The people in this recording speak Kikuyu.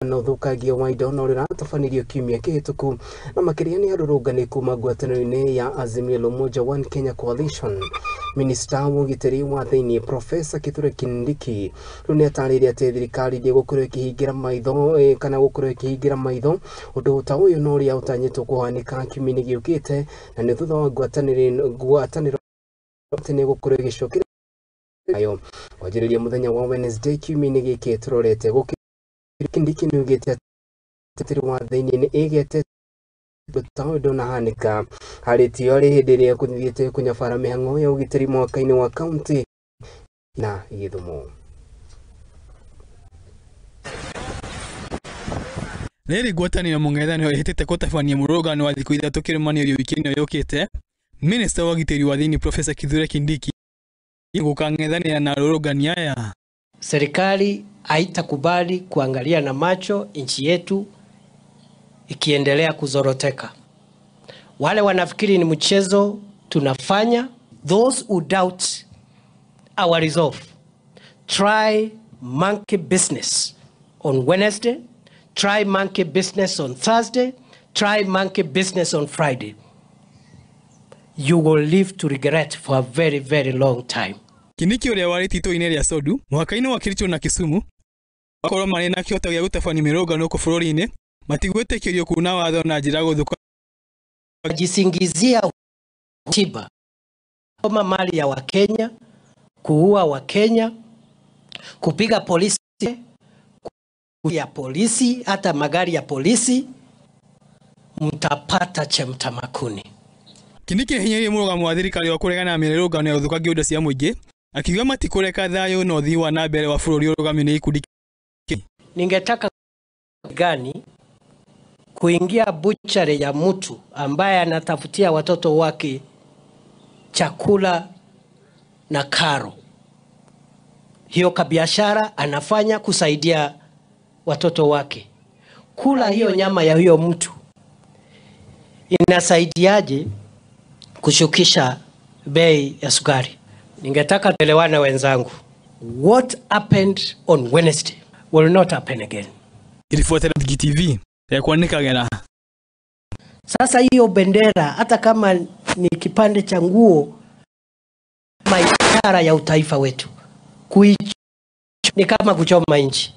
Na ũthũkangia wa indo na ũrĩa ũratabanirio kiumia kĩhĩtũku na makĩria nĩ arũrũngani kuma ngwatanĩro-inĩ ya Azimio la Umoja One Kenya Coalition. Minista wa ũgitĩri wa thĩinĩ Profesa Kithure Kindiki rĩu nĩ atarĩirie atĩ thirikari ndĩgũkorwo ĩkĩhingĩra maitho kana gũkorwo ĩkĩhingĩra maitho ũndũ ta ũyũ na ũrĩa ũtanyĩtwo kũhanĩka kiumia-inĩ gĩũkĩte, na nĩ thutha wa ngwatanĩro atĩ nĩ ĩgũkorwo ĩgĩcokereria nayo kwanjĩrĩria mũthenya wa Wednesday kiumia-inĩ gĩkĩ tũrorete. Kindiki nĩ augĩte atĩ wa thĩinĩ nĩ ĩgĩte ta ũyũ ndũnahanĩka harĩ tio arĩ hĩndĩ ĩrĩa kũthiĩte kũnyabara mĩhang'o ya ũgitĩri mwaka-inĩ wa kaunti na Gĩthumo. Rĩrĩ ngwatanĩro mũng'ethanĩro ĩhĩtĩte gũtabania mũrũrũngano wa thikũ ithatũ kĩrũmanĩrĩrio wiki ĩno yũkĩte, Minista wa ũgitĩri wa thĩinĩ Profesa Kithure Kindiki gũkang'ethanĩra na arũrũngani aya. Serikali haitakubali kuangalia na macho nchi yetu ikiendelea kuzoroteka. Wale wanafikiri ni mchezo tunafanya, those who doubt our resolve, try monkey business on Wednesday, try monkey business on Thursday, try monkey business on Friday. You will live to regret for a very, very long time. Kindiki ũrĩa warĩ titũ-inĩ rĩa Sondu mũhaka-inĩ wa Kericho na Kisumu makorwo marĩ na kĩhoto gĩa gũtabania mĩrũrũngano gũkũ bũrũri-inĩ matigwĩtĩkĩrio kuna watho na njĩra gũthũka. Jisingizia tiba kama mali ya Wakenya, kuua Wakenya, kupiga polisi ya polisi, hata magari ya polisi, mtapata chemtamakuni. Kindiki nĩahinyĩrĩirie mũrũgamo wa thirikari wa kũregana na mĩrũrũngano ya ũthũkangia indo cia mũingĩ, akiuga matikũreka thayũ na ũthii wa na mbere wa bũrũri ũrũgamio nĩ ikundi. Ningetaka gani kuingia buchari ya mtu ambaye anatafutia watoto wake chakula na karo. Hiyo kabiashara anafanya kusaidia watoto wake. Kula hiyo nyama ya hiyo mtu inasaidiaje kushukisha bei ya sukari? Ningetaka tuelewane wenzangu. What happened on Wednesday will not happen again. Ilifuata GTV ya kuandika gera. Sasa hiyo bendera hata kama ni kipande cha nguo, kama ishara ya utaifa wetu, ni kama kuchoma nchi.